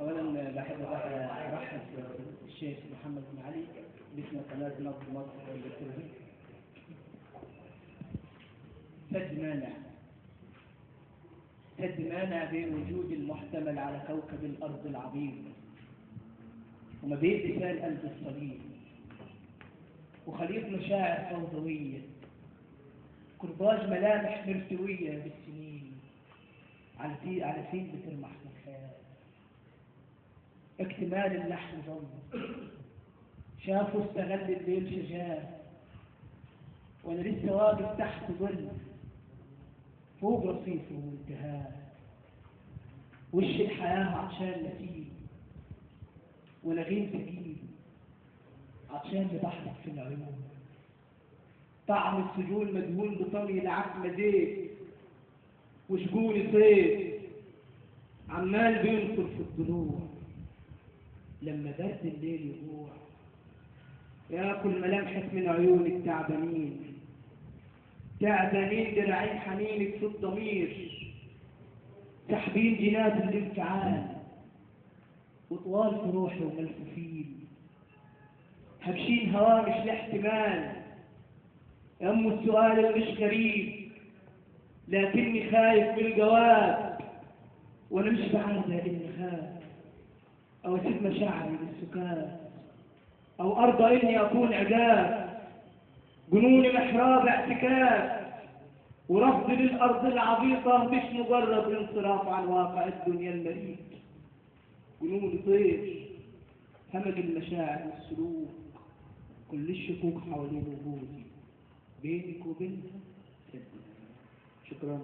اولا بحب ارحب بالشيخ محمد بن علي باسم قناة نبض مصر للتلفزيون. سد مانع، سد مانع بين وجود المحتمل على كوكب الارض العظيم وما بين لسان قلب الصليب وخليط مشاعر فوضوية، كرباج ملامح مرتويه بالسنين على فين بترمح في الخيال. اكتمال اللحم ظل شافوا استغل الليل شجاه، وانا لسه واقف تحت ظل فوق رصيفه وانتهاه. وش الحياة عطشان نسيم ولغيم ثقيل عطشان لبحرك في العيون. طعم السجون مدهون بطمي لعتمة زيت وشجوني صيد عمال بينقر في الضلوع. لما برد الليل يجوع ياكل ملامحك من عيونك تعبانين، تعبانين دراعين حنينك في الضمير، سحبين جنات الانفعال وطوال في روحي وملفوفين، هبشين هوامش الاحتمال. يا السؤال اللي مش غريب لكني خايف من الجواب، وانا مش بعادة اني خاف او اسيب مشاعري للسكات او ارضى اني اكون عجاب. جنوني محراب اعتكاف ورفض للارض العبيطه مش مجرد انصراف عن واقع الدنيا المريض. جنوني طير همج المشاعر والسلوك، كل الشكوك حوالين وجودي بينك وبينها سد. شكرا.